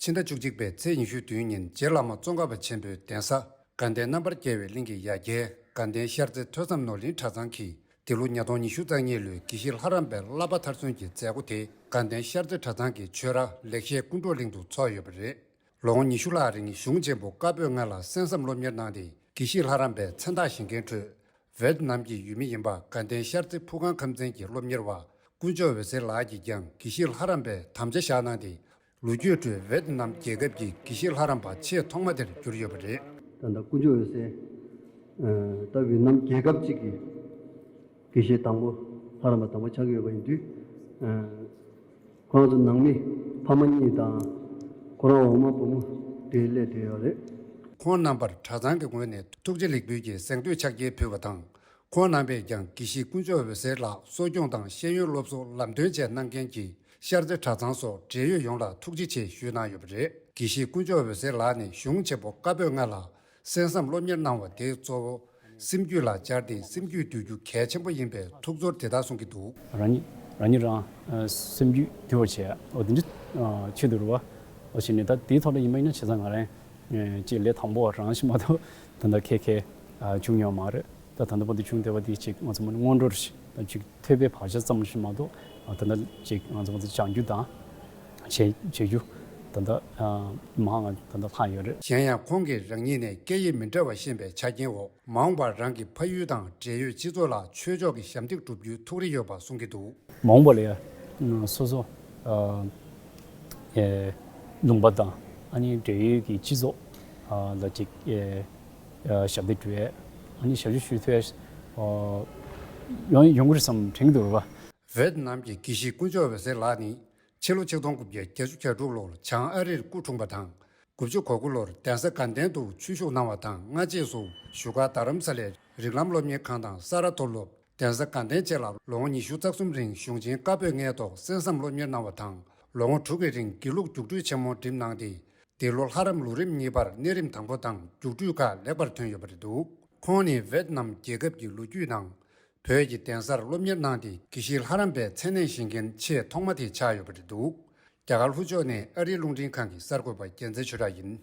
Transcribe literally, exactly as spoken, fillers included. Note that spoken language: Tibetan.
ཕྱི་ཟླ་བཅུ་གཅིག་པའི་ཚེས་ཉི་ཤུ་བདུན་ཉིན་རྗེ་བླ་མ་ཙོང་ཁ་པ་ཆེན་པོའི་གདན་ས་དགའ་ལྡན་རྣམ་པར་རྒྱལ་བའི་གླིང་གི་ཡ་གྱལ་དགའ་ལྡན་ཤར་རྩེ་ཐོས་བསམ་ནོར་གླིང་གྲྭ་ཚང་གིས་འདི་ལོ་ཉིས་སྟོང་ཉི་ཤུ་རྩ་གཉིས་ལོའི་དགེ་བཤེས་ལྷ་རམས་པའི་བསླབ་པ་མཐར་སོན་གྱི་མཛད་སྒོ་དེ་དགའ་ལྡན་ཤར་རྩེ་གྲྭ་ཚང་གི་ཆོས་ར་ལེགས་བཤད་ཀུན་གྲོལ་གླིང་དུ་འཚོགས་ཡོད་པ་རེད། ལོ་ངོ་ཉི་ཤུ་ལྷག་རིང་གཞུང་ཆེན་པོ་བཀའ་པོད་ལྔ་ལ་གསན་བསམ་སློབ་གཉེར་གནང་སྟེ་དགེ་བཤེས་ལྷ་རམས་པའི་མཚན་རྟགས་བཞེས་མཁན་ཁྲོད། ཝེ་ཏི་ནམ་གྱི་ཡུལ་མི་ཡིན་པ་དགའ་ལྡན་ཤར་རྩེ་ཕུ་ཁང་ཁམས་ཚན་གྱི་སློབ་གཉེར་བ་དཀོན་མཆོག་འོད་ཟེར་ལགས་ཀྱིས་ཀྱང་དགེ་བཤེས་ལྷ་རམས་པའི་དམ་བཅའ་བཞག་གནང་སྟེ། ལོ་རྒྱུས་ཁྲོད་ཝེ་ཏི་ནམ་རྒྱལ་ཁབ་ཀྱི་དགེ་བཤེས་ལྷ་རམས་པ་ཆེས་ཐོག་མ་དེར་གྱུར་ཡོད་པ་རེད། ད་ལྟ་དཀོན་མཆོག་འོད་ཟེར། ད་ཝེ་ཏི་ནམ་རྒྱལ་ཁབ་ཅིག་གི་དགེ་བཤེས་དང་པོ་ལྷ་རམས་པ་དམ་པ་ཆགས་ཀྱི་ཡོད་པ་ཡིན་དུས། ཁོང་ཚོ་ནང་མི་ཕ་མ་གཉིས་དང་ཁོ་རང་འོག་མ་བུ་མོ་དེ་སླེབས་བསྡད་ཡོད་རེད། ཁོང་རྣམ་པར་གྲྭ་ཚང་གི་ངོས་ནས་ཐུགས་རྗེ་ལེགས་འབུལ་གྱི་གཟེངས་བསྟོད་ཕྱག་འཁྱེར་ཕུལ་བ་དང་། ཁོང་རྣམ་པས་ཀྱང་དགེ་བཤེས་དཀོན་མཆོག་འོད་ཟེར་ལགས་གསོ་སྐྱོང་དང་ཤེས་ཡོན་སློབ་གསོ་ལམ་སྟོན་བཅས་གནང་མཁན་གྱི་ཤར་རྩེ་གྲྭ་ཚང་སོགས་འབྲེལ་ཡོད་ཡོངས་ལ་ཐུགས་རྗེ་ཆེ་ཞུས་གནང་ཡོད་པ་རེད། དགེ་བཤེས་དཀོན་མཆོག་འོད་ཟེར་ལགས་ནས་གཞུང་ཆེན་པོ་བཀའ་པོད་ལྔ་ལ་གསན་བསམ་སློབ་གཉེར་གནང་བ་དེ་གཙོ་བོ་སེམས་རྒྱུད་ལ་སྦྱར་ཏེ་སེམས་རྒྱུད་འདུལ་རྒྱུ་གལ་ཆེན་པོ་ཡིན་པའི་ཐུགས་ཚོར་དེ་ལྟར་གསུང་གི་འདུག་རང་ཉིད་རང་ཉིད་རང་ཨ་སེམས་རྒྱུད་འདུལ་བར་བྱས། འོ་དེ་འདྲ་ཨ་ཆེད་དུ་རུ་བ། འོ་བྱས་ནས་ད་དེའི་ཐོག་ལ་ཡིན་པ་ཡིན་ན་བྱས་ཙང་ང་རང་ཨ་ཅིག་ལས་དང་པོ་བ་རང་ཞིག་མ་གཏོགས་ད་ལྟ་ཁེ་ཁེ་ཨ་བྱུང་ཡོད་མ་རེད། ད་ད་ལྟ་བར་དུ་བྱུང་བསྡད་པ་དེ་ཅིག་ང་ཚོ་མ་སྔོན་འགྲོར་ཞིག་ད་ཅིག་ཐོས་པའི་བག་ཆགས་ཙམ་ཞིག་མ་གཏོགས་ཨ་ད་ལྟ་ཅིག་ང་ཚོ་མ་ཚོ་སྦྱང་རྒྱུ་དང་བྱེད་བྱེད་རྒྱུ་ད་ལྟ་ཨ་མང་ང་ད་ལྟ་ལྷག་ཡོད་རེད། གཞན་ཡང་ཁོང་གིས་རང་ཉིད་ནས་སྐད་ཡིག་མི་འདྲ་བ་ཤེས་པའི་ཆ་རྐྱེན་འོག་མ་འོངས་པར་རང་གི་ཕ་ཡུལ་དང་འབྲེལ་ཡོད་སྤྱི་ཚོགས་ལ་ཆོས་ཕྱོགས་ཀྱི་ཞབས་འདེགས་སྒྲུབ་རྒྱུའི་ཐུགས་རེ་ཡོད་པ་གསུང་གི་འདུག་མ་འོངས་པ་ལ་ཡང་སོ་སོ་ཨ་ཨེ་ལུང་པ་དང་ཨ་ནི་འབྲེལ་ཡོད་ཀྱི་སྤྱི་ཚོགས་ཨ་ལ་ཅིག་ཨེ་ཨ་ཞབས་འདེགས་སྒྲུབ་ཡས་ཨ་ནི་ཞབས་ཞུ་ཞུ་ཐུབ་ཡས་ཨ་ཡོང་ཡོང་གི་རེད་བསམ་དྲན་གྱི་འདུག་རེད་པ། ཝེ་ཏི་ནམ་གྱི་དགེ་བཤེས་དཀོན་མཆོག་འོད་ཟེར་ལགས་ནི་ཕྱི་ལོ་ཆིག་སྟོང་དགུ་བརྒྱ་བརྒྱད་ཅུ་གྱ་དྲུག་ལོར་བྱང་ཨ་རིར་སྐུ་འཁྲུངས་པ་དང་། དགུ་བཅུ་གོ་དགུ་ལོར་གདན་ས་དགའ་ལྡན་དུ་ཆོས་ཞུགས་གནང་བ་དང་སྔ་རྗེས་སུ་བཞུགས་སྒར་རྡ་རམ་ས་ལའི་རིགས་ལམ་སློབ་གཉེར་ཁང་དང་ས་རཱ་མཐོ་སློབ། གདན་ས་དགའ་ལྡན་བཅས་ལ་ལོ་ངོ་ཉི་ཤུ་རྩ་གསུམ་རིང་གཞུང་ཆེན་བཀའ་པོད་ལྔའི་ཐོག་གསན་བསམ་སློབ་གཉེར་གནང་བ་དང་ལོ་ངོ་དྲུག་གི་རིང་དགེ་ལུགས་རྒྱུགས་སྤྲོད་ཆེན་མོ་འགྲིམས་གནང་སྟེ། འདི་ལོ་ལྷ་རམས་ལུགས་རིམ་གཉིས་པར་གནས་རིམ་དང་པོ་དང་རྒྱུགས་སྤྲོད་ཁག་ལེགས་པར་ཐོན་ཡོད་པ་རེད་འདུག་ཁོང་ནི་ཝེ་ཏི་ནམ་རྒྱལ་ཁབ་ཀྱི་ལོ་རྒྱུས་ནང་བོད་ཀྱི་གདན་སར་སློབ་གཉེར་གནང་སྟེ་དགེ་བཤེས་ལྷ་རམས་པའི་མཚན་གནས་བཞེས་མཁན་ཆེས་ཐོག་མ་དེ་ཆགས་ཡོད་པ་རེད་འདུག་རྒྱ་གར་ལྷོ་ཕྱོགས་ནས་ཨ་རིའི་རླུང་འཕྲིན་ཁང་གི་གསར་འགོད་པ་རྒྱལ་མཚན་ཆོས་གྲགས་ཡིན།